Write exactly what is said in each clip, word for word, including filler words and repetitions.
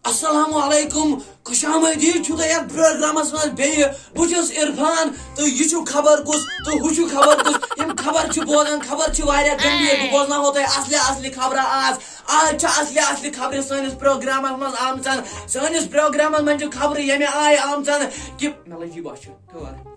السلام علیکم، خوش آمدید چھُ تۄہہِ یتھ پروگرامس منٛز بیٚیہِ۔ بہٕ چھُس عرفان تہٕ یہِ چھُ خبر کُس تہٕ ہُہ چھُ خبر کُس۔ یِم خبر چھِ بوزان، خبر چھِ واریاہ گمبھیر۔ بہٕ بوزناوہو تۄہہِ اصلہِ اصلہِ خبرٕ آز۔ آز چھِ اصلہِ اصلہِ خبرٕ سٲنِس پروگرامس منٛز آمژن۔ سٲنِس پروگرامس منٛز چھِ خبرٕ ییٚمہِ آیہِ آمژن کہِ مےٚ لٔج یہِ بۄچھِ ٹھٲر۔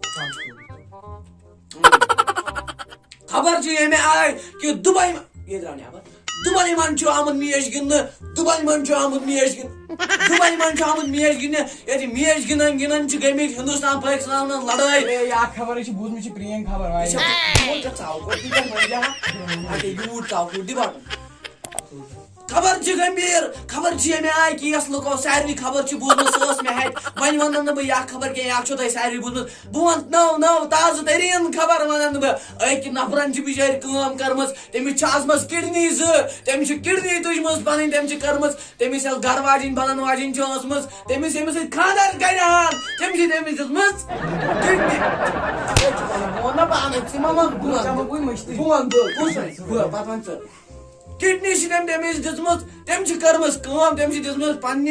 خبر چھِ ییٚمہِ آیہِ کہِ دُبے، یہِ درٛاو نٮ۪بر۔ دُبے منٛز چھُ آمُت میچ گِنٛدنہٕ، دُبے منٛز چھُ آمُت میچ گِنٛدنہٕ، دُبے منٛز چھُ آمُت میچ گِنٛدنہٕ۔ ییٚتہِ میچ گِنٛدان گِنٛدان چھِ گٔمٕتۍ ہندوستان پاکستانس منٛز لڑٲے۔ اے، یہِ اکھ خبر چھِ بوٗزمٕژ، چھِ پرٛٲنۍ خبر، واریاہ۔ یہِ چھےٚ، یہِ چھےٚ ژاو، گۄڈٕ یہِ کَتھ وَنہِ ہا؟ اَدٕ یوٗت ژاو، ہُہ دِ بَٹُن۔ خبر چھِ گمبھیر، خبر چھِ ییٚمہِ آیہِ کہِ یۄس لُکو ساروی خبر چھِ بوٗزمٕژ، سۄ ٲس مےٚ ہیٚتھ۔ وۄنۍ وَنہٕ نہٕ بہٕ یہِ اکھ خبر کینٛہہ، یہِ اکھ چھو تۄہہِ ساروی بوٗزمٕژ۔ بہٕ وَنہٕ نٔو نٔو تازٕ تریٖن خبر وَنہٕ بہٕ۔ أکۍ نفرَن چھِ بِچٲرۍ کٲم کٔرمٕژ، تٔمِس چھِ آزمَژ کِڈنی زٕ، تٔمِس چھِ کِڈنی تُجمٕژ پَنٕنۍ، تٔمۍ چھِ کٔرمٕژ، تٔمِس یۄس گَرٕ واجِنۍ بَنَن واجِنۍ چھِ ٲسمٕژ، تٔمِس ییٚمِس سۭتۍ خانٛدَر کَرِ ہان، تٔمِس چھِ تٔمِس دِژمٕژ کِڈنی۔ بہٕ وَنہٕ نا پانَے، ژٕ ما وَن، بہٕ وَنہٕ۔ ژےٚ ما گوٚے مٔشتٕے؟ بہٕ وَنہٕ، بہٕ، بہٕ وَنہٕ، بہٕ، پَتہٕ وَن ژٕ۔ کِڈنی چھِ تٔمۍ تٔمِس دِژمٕژ، تٔمۍ چھِ کٔرمٕژ کٲم، تٔمۍ چھِ دِژمٕژ پننہِ،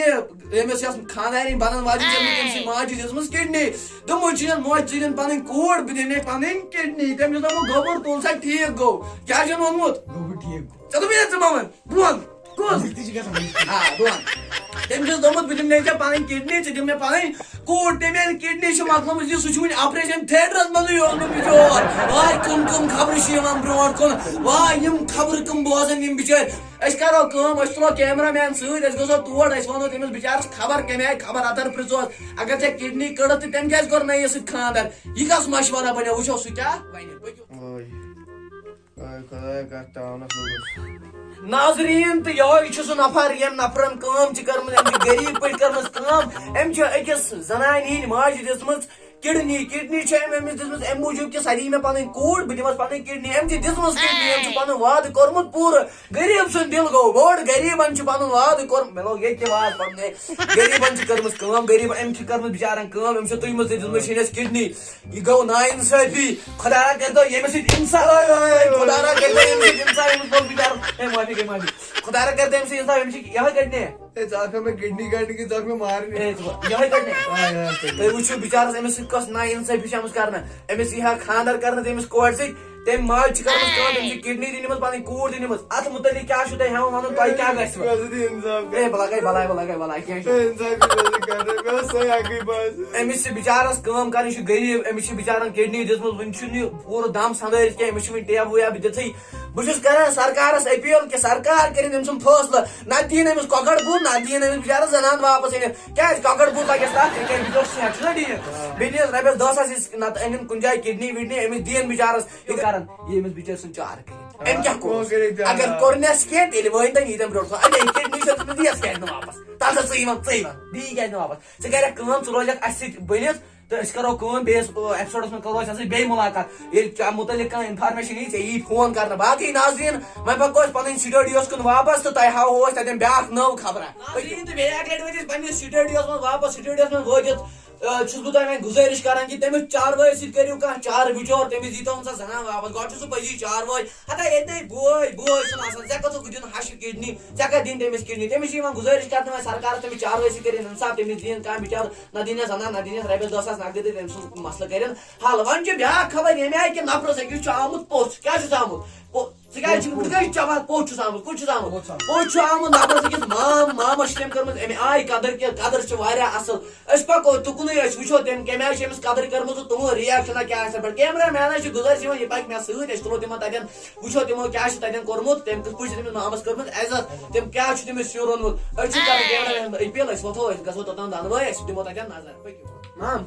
ییٚمِس یۄس خانٛدارِنۍ بَنَن واجِنۍ چھِ، تٔمۍ سٕنٛزِ ماجہِ چھِ دِژمٕژ کِڈنی۔ دوٚپمُت چھُ یَتھ موج ژٕ دِن پَنٕنۍ کوٗر، بہٕ دِمے پَنٕنۍ کِڈنی۔ تٔمۍ چھُ دوٚپمُت، گوٚبُر تُل سا ٹھیٖک گوٚو۔ کیٛاہ چھُن ووٚنمُت؟ گوٚبُر ٹھیٖک گوٚو۔ ژےٚ دوٚپُے یَتھ ژٕ ما وَن، بہٕ وَن۔ کُس؟ مٔشتٕے چھِ گژھان، مٔشتٕے۔ آ، بہٕ وَن۔ تٔمۍ چھُس دوٚپمُت، بہٕ دِمہٕ نہٕ ژےٚ پَنٕنۍ کِڈنی، ژٕ دِ مےٚ پَنٕنۍ کوٗر۔ تٔمۍ ییٚلہِ کِڈنی چھِ مۄکلٲمٕژ، یہِ سُہ چھُ وٕنہِ آپریشن تھیٹرَس منٛزٕے یوت نہٕ بِچور۔ واے، کٕم کٕم خبرٕ چھِ یِوان برونٛٹھ کُن۔ واے، یِم خبرٕ کٕم بوزن یِم بِچٲرۍ۔ أسۍ کَرو کٲم، أسۍ تُلو کیمرہ مین سۭتۍ، أسۍ گژھو تور، أسۍ وَنو تٔمِس بِچارَس خبر کَمہِ آیہِ خبر اَتَر پِرٛژھوس۔ اگر ژےٚ کِڈنی کٔڑٕتھ تہٕ تٔمۍ کیٛازِ کوٚر نہٕ یہِ سۭتۍ خانٛدر؟ یہِ کَس مَشوَرہ بَنیو؟ وٕچھو سُہ کیٛاہ وَنہِ۔ پٔکِو۔ وٲے۔ اے خۄدایا، کَتھ تاونَس لوٚگُس۔ ناظریٖن، تہٕ یِہوٚے چھُ سُہ نفر، ییٚمۍ نفرَن کٲم چھِ کٔرمٕژ، أمۍ چھِ غریٖب پٲٹھۍ کٔرمٕژ کٲم۔ أمۍ چھِ أکِس زنانہِ ہِنٛدۍ ماجہِ دِژمٕژ کِڈنی۔ کِڈنی چھِ أمۍ أمِس دِژمٕژ اَمہِ موٗجوٗب کہِ سۄ دِیہِ مےٚ پَنٕنۍ کوٗر، بہٕ دِمَس پَنٕنۍ کِڈنی۔ أمۍ چھِ دِژمٕژ کِڈنی، أمۍ چھُ پَنُن وعدٕ کوٚرمُت پوٗرٕ۔ غریٖب سُنٛد دِل گوٚو بوٚڑ، غریٖبَن چھُ پَنُن وعدٕ کوٚرمُت۔ مےٚ لوگ ییٚتہِ تہِ وعدٕ پَنُن، ہے، غریٖبَن چھِ کٔرمٕژ کٲم، غریٖبَن، أمۍ چھِ کٔرمٕژ بِچارَن کٲم، أمۍ چھِ تُجمٕژ تہٕ دِژمٕژ چھِنَس کِڈنی۔ یہِ گوٚو نااِنصٲفی۔ خۄدایا کٔرۍتو ییٚمِس سۭتۍ اِنصاف۔ خۄدایا کٔرۍتو ییٚمِس سۭتۍ اِنصاف، ییٚمِس کوٚر بِچارَس۔ ہے، معٲفی گٔے، معٲفی۔ خۄدایا کٔرۍتو ییٚمِس سۭتۍ اِنصاف، أمِس چھِ یِہوٚے کَتہِ نے۔ ہے، ژٕ آکھ مےٚ کِڈنی کَڑنہِ کِنہٕ ژٕ آکھ مےٚ مارنہِ؟ ہے، ژٕ وَن، یِہوٚے کَتہِ نے۔ آ، یِہوٚے کَتہِ نے۔ تُہۍ وٕچھِو بِچارَس، أمِس سۭتۍ کۄس نااِنصٲفی چھِ آمٕژ کَرنہٕ۔ أمِس یی ہا خانٛدَر کَرنہٕ تہٕ أمِس کورِ سۭتۍ، تٔمۍ ماجہِ چھِ کٔرمٕژ کٲم، تٔمۍ چھِ کِڈنی تہِ نِمٕژ، پَنٕنۍ کوٗر تہِ نِمٕژ۔ اَتھ مُتعلِق کیٛاہ چھُو تۄہہِ ہٮ۪وان وَنُن، تۄہہِ کیٛاہ گژھِ؟ مےٚ ٲس نہٕ اِنصاف ہے، بَلاے گٔے، بَلاے، بَلاے گٔے، بَلاے، کینٛہہ چھُنہٕ۔ ہے، اِنصافی پَزِ کَرٕنۍ، مےٚ ٲس سۄے اَکٕے بَس۔ أمِس چھِ بِچارَس کٲم کَرٕنۍ، یہِ چھُ غریٖب، أمِس چھِ بِچارَن کِڈنی دِژمٕژ، وٕنہِ چھُنہٕ یہِ پوٗرٕ دَم سَنٛدٲرِتھ کینٛہہ، أمِس چھُ وٕنہِ ٹیبہٕ ویبہٕ دِتھٕے۔ بہٕ چھُس کَران سرکارَس appeal کہِ سرکار کٔرِنۍ أمۍ سُنٛد فٲصلہٕ، نَتہٕ دِیِن أمِس کۄکَر بُتھ، نَتہٕ دِیِن أمِس بِچارَس زَنان واپَس أنِتھ۔ کیٛازِ کۄکَر بُتھ لَگٮ۪س تَتھ، یہِ کیٛازِ بِچور صحت چھُنہ ٹھیٖک؟ بیٚیہِ دِیَس رۄپیَس دَہ ساس، أسۍ نَتہٕ أنِن کُنہِ جایہِ کِڈنی وِڈنی، أمِس دِیِن بِچارَس۔ یہِ کَران، یہِ أمِس بِچٲرۍ سُنٛد چارٕ کٔرِتھ۔ أمۍ کیٛاہ کوٚرُس؟ وۄنۍ کٔرِتھ تہِ اگر آرام۔ کوٚرنَس کینٛہہ، تیٚلہِ وٲنۍ تَن ییٖتٮ۪ن برونٛٹھ کُن۔ اَدٕ یہِ کِڈنی چھَس نہٕ دِیَس کیٛازِ نہٕ واپَس؟ تَتھ ژٕ یِوان، ژٕ یِوان۔ بیٚیہِ کیٛازِ نہٕ واپَس؟ ژٕ کَرٮ۪کھ کٲم، ژٕ روزٮ۪کھ اَسہِ سۭتۍ بٔنِتھ تہٕ أسۍ کَرو کٲم، بیٚیِس، ٲں، episode منٛز کَرو أسۍ ژےٚ سۭتۍ بیٚیہِ مُلاقات۔ ییٚلہِ ژےٚ مُتعلِق کانٛہہ information یی، ژےٚ یی فون کَرنہٕ۔ باقٕے ناظریٖن، وۄنۍ پَکو أسۍ پَنٕنۍ studios کُن واپَس تہٕ تۄہہِ ہاوہو أسۍ تَتٮ۪ن بیٛاکھ نٔو خبرا۔ ناظریٖن، تہٕ بیٚیہِ اَکہِ لَٹہِ وٲتۍ أسۍ پنٛنِس studios منٛز واپَس۔ Studios منٛز وٲتِتھ آ، چھُس بہٕ تۄہہِ وۄنۍ گُزٲرِش کران کہِ تٔمِس چاروٲے سۭتۍ کٔرِو کانٛہہ چارٕ بِچور، تٔمِس دیٖتو سۄ زنان واپس۔ گۄڈٕ چھُ سُہ پٔزی چاروٲے، ہتا ییٚتہِ بوے، بوے چھُنہٕ آسان، ژےٚ کَتھ اوسُکھ دیُن ہَشہِ کِڈنی، ژےٚ کَتھ دِنۍ تٔمِس کِڈنی؟ تٔمِس چھِ یِوان گُزٲرِش کرنہٕ وۄنۍ سرکارَس، تٔمِس چاروٲے سۭتۍ کٔرِن اِنصاف، تٔمِس دِیِن کانٛہہ بِچارٕ، نہ دِیِنَس زنان، نہ دِیِنَس رۄپیَس دَہ ساس نقدٕے تہٕ تٔمۍ سُنٛد مسلہٕ کٔرِن حل۔ وۄنۍ چھِ بیٛاکھ خبر ییٚمہِ آیہِ کہِ نفرَس أکِس چھُ آمُت پوٚژھ۔ کیٛاہ چھُس آمُت؟ پو-، ژٕ کیٛازِ چھُکھ، ژٕ کیٛازِ چھُکھ چَوان؟ پوٚژھ چھُس آمُت، کوٚت چھُس آمُت؟ پوٚژھ چھُ آمُت نفرَس أکِس، مام، مامَس چھِ تٔمۍ کٔرمٕژ اَمہِ آیہِ قدٕر کہِ قدٕر چھِ واریاہ اَصٕل۔ أسۍ پَکو تُکنُے، أسۍ وٕچھو تٔمۍ کَمہِ آیہِ چھِ أمِس قدٕر کٔرمٕژ تہٕ تُہُنٛد reaction کیٛاہ آسہِ اَتھ پٮ۪ٹھ۔ Camera man چھِ گُزٲرِش یِوان، یہِ پَکہِ مےٚ سۭتۍ، أسۍ تُلو تِمَن تَتٮ۪ن، وٕچھو تِمو کیٛاہ چھُ تَتٮ۪ن کوٚرمُت، تٔمۍ کِتھ پٲٹھۍ چھُ تٔمِس مامَس کٔرمٕژ عزت، تٔمۍ کیٛاہ چھُ تٔمِس سیُن روٚنمُت۔ أسۍ چھِ کَران camera man appeal، أسۍ وۄتھو، أسۍ گژھو توٚتام دۄنوَے، أسۍ دِمو تَتٮ۪ن نظر۔ پٔکِو۔ مام،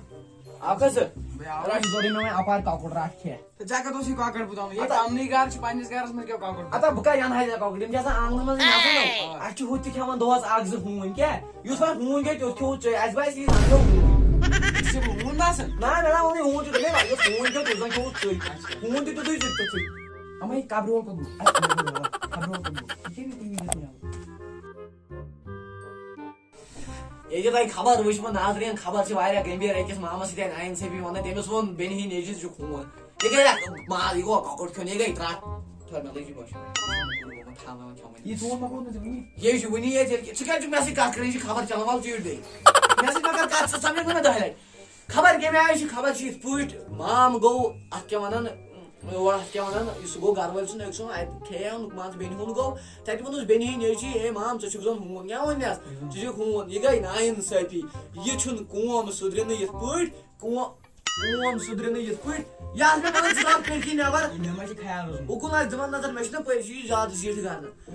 رَٹھ ضروٗری مےٚ وۄنۍ اَپارِ کۄکُر رَٹھ کھےٚ۔ تہٕ ژےٚ کَتہِ اوسُے کۄکَر بُتھ آمُت؟ ییٚتہِ ہَتہ پَننُے گَرٕ چھِ، پَننِس گَرَس منٛز کیٛاہ کۄکُر بُتھ؟ ہَتہ بہٕ کَتہِ اَنہٕ ہا ژےٚ کۄکُر؟ یِم چھِ آسان آنٛگنَس منٛز نَژان۔ آ۔ اَسہِ چھِ ہُتہِ تہِ کھٮ۪وان دۄہَس اَکھ زٕ ہوٗنۍ، کیٛاہ؟ یُس وۄنۍ ہوٗنۍ گٔے، تیُتھ کھیوٚوُتھ ژٕے۔ اَسہِ باسہِ یی زَن کھیوٚو ہوٗن۔ ژےٚ چھِ ہوٗن باسان؟ نہ، مےٚ نہ ووٚنُے ہوٗن چھُ، دوٚپمَے وۄنۍ یُس ہوٗن کھیوٚو، تیُتھ زَن کھیوٚوُتھ ژٕے۔ اچھا۔ ہوٗن تہِ تیُتھُے چھُ تیُتھُے۔ اَمَے قبرِ وول کوٚت گوٚو؟ اَسہِ قبرِ وول، قبرِ وول کوٚت گوٚو؟ یہِ کٔمۍ یہِ ٹی وی یَس منٛز؟ ییٚلہِ تۄہہِ خبر وٕچھمو ناظریٖن، خبر چھِ واریاہ گمبھیر۔ أکِس مامَس سۭتۍ آیہِ نااِنصٲفی وَننہٕ، تٔمِس ووٚن بیٚنہِ ہِنٛدۍ نیٚچوِس چھُ خوٗن۔ یہِ گٔے اَکھ ما-، یہِ گوٚو کۄکُر کھیوٚن، یہِ گٔے ترٛٹھ۔ ٹھٔہر، مےٚ لٔج یہِ بۄچھِ۔ یہِ چون مۄکلوو نہٕ ژےٚ وٕنی؟ یے چھُ وٕنی ییٚتہِ، ییٚلہِ، ژٕ کیٛازِ چھُکھ مےٚ سۭتۍ کَتھ کَران؟ یہِ چھِ خبر چَلان، وَلہٕ ژیٖرۍ دے۔ مےٚ سۭتۍ مہ کَر کَتھ، ژٕ سَمجھَکھ نہٕ مےٚ دَہہِ لَٹہِ۔ خبر کَمہِ آیہِ چھِ، خبر چھِ یِتھ پٲٹھۍ، مام گوٚو، اَتھ کیٛاہ وَنان، اور اَتھ کیٛاہ وَنان، یہِ سُہ گوٚو گَرٕ وٲلۍ سُنٛد أکۍ سُنٛد، اَتہِ کھیٚیاو نہٕ، مان ژٕ، بیٚنہِ ہُنٛد گوٚو، تَتہِ ووٚنُس بیٚنہِ ہٕنٛدۍ نیٚچی، "ہے مام، ژٕ چھُکھ زَن ہوٗن، کیٛاہ ووٚن مےٚ؟ ژٕ چھُکھ ہوٗن، یہِ گٔے نااِنصٲفی، یہِ چھُنہٕ قوم سُدرِ نہٕ یِتھ پٲٹھۍ، قوم، قوم سُدرِ نہٕ یِتھ پٲٹھۍ، یہِ آسہِ مےٚ وَنان، ژٕ درٛاو کھِڑکی نٮ۪بر۔" یہِ مےٚ ما چھِ خیال روٗزمُت؟ اُکُن آسہِ دِوان نظر، مےٚ چھُنہ پَے، یہِ چھُ یہِ زیادٕ زیٖٹھ گَرٕ۔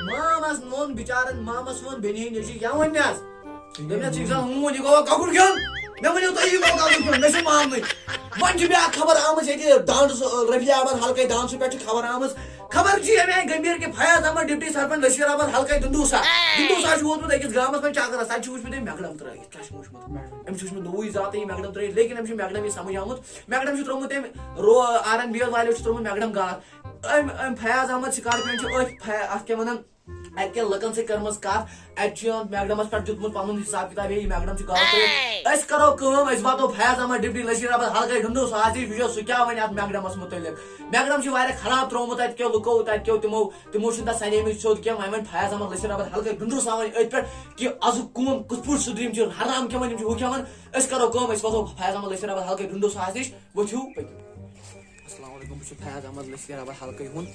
مامَس ووٚن بِچارَن، مامَس ووٚن بیٚنہِ ہٕنٛدۍ نیٚچی، کیٛاہ ووٚن مےٚ؟ دوٚپمَس، "ژٕ چھُکھ زَن ہوٗن، یہِ گوٚوا کۄکُر کھیوٚن؟" مےٚ ؤنِو تُہۍ، یہِ گوٚو کۄکُر کھیوٚن، مےٚ چھُ ماننٕے۔ وۄنۍ چھِ بیٛاکھ خبر آمٕژ ییٚتہِ ڈانس، رفیع احمد حلقے ڈانسہٕ پٮ۪ٹھ چھِ خبر آمٕژ۔ خبر چھِ ییٚمہِ آیہِ گمبھیر کہِ فیاض احمد ڈپٹی سرپنچ نصیر احمد حلقے دُندوسا، دُندوسا چھُ ووتمُت أکِس گامَس منٛز چکرَس، تَتہِ چھُ وٕچھمُت أمۍ مٮ۪گڈم ترٲیِتھ، کیٛاہ چھُ وٕچھمُت؟ أمِس چھُ وٕچھمُت نوٚوُے ذاتٕے یہِ مٮ۪گڈم ترٲیِتھ، لیکن أمِس چھُ مٮ۪گڈم یہِ سمجھ آمُت، مٮ۪گڈم چھُ ترٛوومُت أمۍ رو-، آر این بی ایل والیو چھُ ترٛوومُت مٮ۪گڈم غلط۔ أمۍ، أمۍ فیاض احمد سکارپین چھُ أتھۍ فے-، اَتھ کیٛاہ وَنان، اَتہِ کٮ۪ن لُکن سۭتۍ کٔرمٕژ کَتھ، اَتہِ چھُ یِمن میکڈمس پٮ۪ٹھ دیُتمُت پَنُن حِساب کِتاب، ہے، یہِ میکڈم چھُ غلط ترٲیِتھ۔ أسۍ کَرو کٲم، أسۍ واتو فیض احمد ڈپٹی نصیر احمد حلقے ڈُنڈو صاحب نِش، وٕچھو سُہ کیٛاہ وَنہِ اَتھ میکڈمس مُتعلِق۔ میکڈم چھُ واریاہ خراب ترٛوومُت اَتہِ کیو لُکو، تَتہِ کیو تِمو، تِمو چھُنہٕ تَتھ سَنیمٕتۍ سیوٚد کینٛہہ۔ وۄنۍ وَنہِ فیض احمد نصیر احمد حلقے ڈُنڈو صاحب وَنہِ أتھۍ پٮ۪ٹھ کہِ آزُک قوم کِتھ پٲٹھۍ سُدرِ، یِم چھِ حرام کھٮ۪وان، یِم چھِ ہُہ کھٮ۪وان۔ أسۍ کَرو کٲم، أسۍ واتو فیض احمد نصیر احمد حلقے ڈُنڈو صاحب نِش، ؤتھِو پٔکِو۔ السلام علیکم، بہٕ چھُس فیاض احمد لشکر احمد حلقے ہُنٛد۔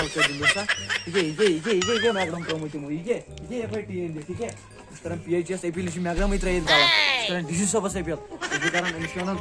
حلقے ہُنٛد دوستا۔ یہِ کیٛاہ، یہِ کیٛاہ، یہِ کیٛاہ، یہِ کیٛاہ، یہِ کیٛاہ میکڈم ترٛوومُت تِمو؟ یہِ کیٛاہ، یہِ کیٛاہ یَپٲرۍ ٹیٖن دِتھ؟ یہِ کیٛاہ؟ بہٕ چھُس کران پی ایچ ای یَس اپیٖل، یہِ چھُ میکڈمٕے ترٛٲیِتھ غلط۔ بہٕ چھُس کران ڈی سی صٲبَس اپیٖل۔ بہٕ چھُس کران، أمِس چھِ وَنان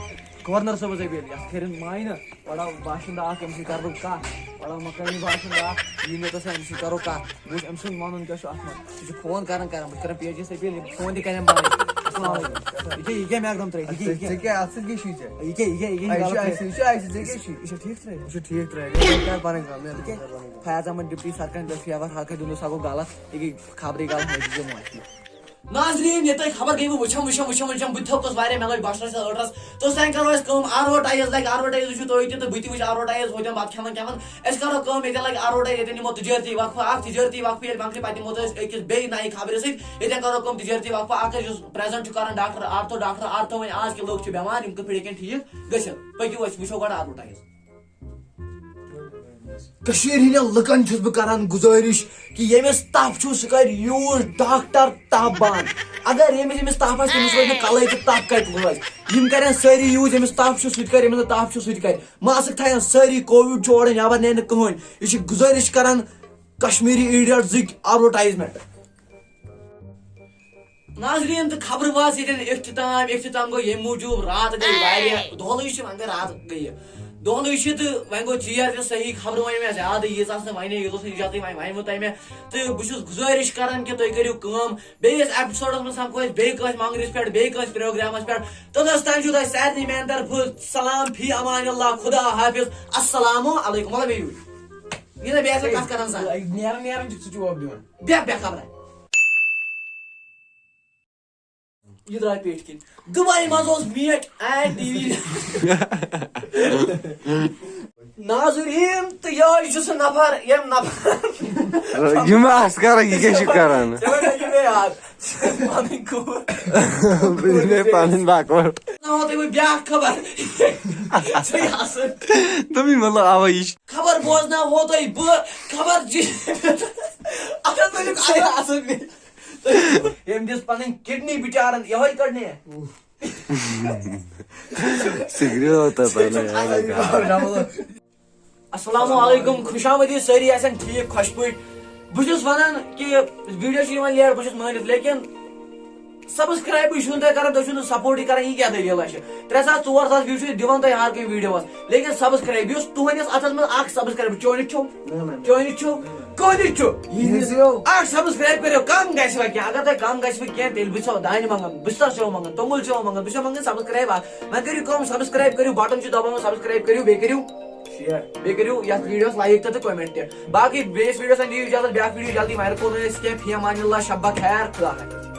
گورنر صٲبَس اپیٖل، یَتھ کھیرٮ۪ن ماینہٕ، پَڑا باشنٛدٕ اَکھ، أمِس سۭتۍ کَرٕ بہٕ کَتھ۔ پَڑا مقٲمی باشنٛدٕ اَکھ، یہِ مےٚ تَس أمِس سۭتۍ کَرو کَتھ۔ بہٕ وٕچھِ أمۍ سُنٛد وَنُن کیٛاہ چھُ اَتھ منٛز۔ یہِ چھُ فون کران کران، بہٕ چھُس کران پی ایچ ای یَس اپیٖل، یہِ فون تہِ کرن بنٛد۔ السلام علیکم۔ یہِ کیٛاہ، یہِ کیٛاہ میکڈم ترٛٲیِتھ؟ یہِ کیٛاہ، یہِ ژےٚ کیٛاہ؟ کیٛاہ اَتھ سۭتۍ کیٛاہ چھُے ژےٚ؟ یہِ کیٛاہ، یہِ کیٛاہ، یہِ کیٛاہ یہِ چھُ غلط اَسہِ، ترٛٲیِتھ؟ یہِ چھُ اَسہِ، ژےٚ کیٛاہ چھُے؟ یہِ چھُ ٹھیٖک ترٛٲیِتھ؟ یہِ چھُ ٹھیٖک ترٛٲیِتھ۔ یہِ کیٛاہ؟ فیاض احمد ڈپٹی سرکن دٔسۍ یور حرکت دیُن، سا گوٚو غلط۔ یہِ گٔے خبرٕے غلط، مےٚ دیٖزیو معٲفی۔ ناظریٖن، ییٚتہِ تۄہہِ خبر گٔیوٕ وٕچھان، وٕچھان، وٕچھان، وٕچھان، بہٕ تہِ تھوٚکُس واریاہ، مےٚ لٔج بۄچھِ رَژھِ ٲٹھ رَژھ۔ تہٕ سانہِ کَرو أسۍ کٲم، ایڈوَٹایِز لَگہِ، ایڈوَٹایِز وٕچھِو تُہۍ تہِ تہٕ بہٕ تہِ وٕچھِ ایڈوَٹایِز، ہوتٮ۪ن بَتہٕ کھٮ۪وان کھٮ۪وان۔ أسۍ کَرو کٲم، ییٚتٮ۪ن لَگہِ ایڈوَٹایِز، ییٚتٮ۪ن نَمو تِجٲرتی وقفہٕ اَکھ، تِجٲرتی وقفہٕ ییٚلہِ مۄکلہِ، پَتہٕ نِمو تۄہہِ أسۍ أکِس بیٚیہِ نَیہِ خبرِ سۭتۍ۔ ییٚتٮ۪ن کَرو کٲم، تِجٲرتی وقفہٕ اَکھ، یُس پرٛزَنٛٹ چھُ کَران ڈاکٹر آرتھو، ڈاکٹر آرتھو وَنہِ آز کہِ لُکھ چھِ بٮ۪مار، یِم کِتھ پٲٹھۍ ہیٚکن ٹھیٖک گٔژھِتھ۔ پٔکِو، أسۍ وٕچھو گۄڈٕ ایڈوَٹایِز۔ کٔشیٖرِ ہِنٛدٮ۪ن لُکَن چھُس بہٕ کران گُزٲرِش کہِ ییٚمِس تپھ چھُ، سُہ کرِ use ڈاکٹر تپھ بنٛد۔ اگر ییٚمِس، ییٚمِس تپھ آسہِ، تٔمِس روزِ نہٕ کلَے تہٕ تپھ کَتہِ روزِ۔ یِم کرن سٲری use، ییٚمِس تپھ چھُ، سُہ تہِ کرِ، ییٚمِس نہٕ تپھ چھُ، سُہ تہِ کرِ۔ ماسک تھاون سٲری، کووِڈ چھُ اورٕ نٮ۪بر نیرِ نہٕ کٕہٕنۍ۔ یہِ چھِ گُزٲرِش کران کشمیٖری ایڈیٹزٕکۍ ایڈوَٹایزمنٹ۔ ناظریٖن تہٕ خبرٕ واژ ییٚتٮ۪ن اختتام۔ اختتام گوٚو ییٚمہِ موٗجوٗب، راتھ گٔے واریاہ، دۄہلٕے چھِ، وۄنۍ گٔے راتھ گٔیہِ۔ دۄہلٕے چھِ تہٕ وۄنۍ گوٚو ژیر تہِ صحیح، خبرٕ وَنہِ مےٚ زیادٕ، ییٖژ آسہٕ نہٕ وَنے، یوٗت اوس نہٕ اِجازتٕے، وۄنۍ، وۄنۍ ووٚن تۄہہِ مےٚ۔ تہٕ بہٕ چھُس گُزٲرِش کران کہِ تُہۍ کٔرِو کٲم، بیٚیِس ایپیسوڈَس منٛز سَمکھو أسۍ بیٚیہِ کٲنٛسہِ مۄنٛگرِس پٮ۪ٹھ، بیٚیہِ کٲنٛسہِ پروگرامَس پٮ۪ٹھ۔ توٚتَس تام چھُو تۄہہِ سارنٕے میٛانہِ طرفہٕ سلام، فی امان اللہ، خدا حافظ، السلام علیکم۔ وَلہٕ بیٚیہِ یوٗرۍ۔ یہِ نہ بیٚیہِ آسہِ کَتھ کران زانٛہہ۔ نیران نیران چھُکھ ژٕ جواب دِوان۔ بیٚہہ، بیٚہہ خبرا۔ یہِ درٛاے پیٹہِ کِنۍ۔ دُبیی منٛز اوس میچ اینڈ ٹی وی۔ ناظریٖن، تہٕ یِہوٚے چھُ سُہ نفر، ییٚمۍ نفر۔ یِم آسہٕ کران، یہِ کیٛاہ چھِ کران؟ ژےٚ وَنہٕ یہِ مےٚ یاد۔ پَنٕنۍ کوٗر۔ بہٕ چھُس مےٚ پَنٕنۍ بکوٹ۔ نہ وَنہٕ تۄہہِ وۄنۍ بیٛاکھ خبر۔ ژٕ یہِ اَصٕل۔ دوٚپمَے مطلب اَوَے یہِ چھِ۔ خبر بوزناوہو تۄہہِ بہٕ، خبر جی۔ اَتھ حظ ؤنِو ژٕ یہِ اَصٕل۔ ییٚمۍ دِژ پنٕنۍ کڈنی بِچارن یِہوٚے کڑنہِ۔ سِگریٹ ہوتا پہلے یار۔ السلام علیکم، خوش آمدید، سٲری آسن ٹھیٖک، خۄش پٲٹھۍ۔ بہٕ چھُس ونان کہِ ویڈیو چھُ یِوان لیٹ، بہٕ چھُس مٲنِتھ، لیکن سبسکرایبٕے چھُنہٕ تُہۍ کران، تُہۍ چھِو نہٕ سپورٹٕے کران، یہِ کیٛاہ دٔلیٖل چھِ؟ ترٛےٚ ساس، ژور ساس view چھِ دِوان تُہۍ ہر کُنہِ ویڈیوَس، لیکن سبسکرایب یُس تُہنٛدِس اَتھَس منٛز اکھ سبسکرایب، چٲنِس چھُو؟ نہ، نہ، نہ۔ چٲنِس چھُو؟ نہ، نہ۔ کٲنِس چھُو؟ یِہِنٛدِس یِیو۔ اکھ سبسکرایب کٔرِو، کم گژھِ وۄنۍ کینٛہہ۔ اگر تۄہہِ کم گژھِ وۄنۍ کینٛہہ، تیٚلہِ بہٕ چھُسو دانہِ منٛگان، بستر چھُسو منٛگان، توٚمُل چھُسو منٛگان، بہٕ چھُسو منٛگان سبسکرایب اکھ۔ وۄنۍ کٔرِو کٲم، سبسکرایب کٔرِو، بٹن چھُ دباوُن، سبسکرایب کٔرِو، بیٚیہِ کٔرِو share۔ بیٚیہِ کٔرِو یَتھ ویڈیوَس like تہِ تہٕ comment تہِ۔ باقٕے بیٚیِس ویڈیوَس اندِو اجازت، بیٛاکھ ویڈیو جلدی، وۄنۍ رُکو نہٕ أسۍ کینٛہہ۔ فی امان اللہ، شب بخیر، خدا حافظ۔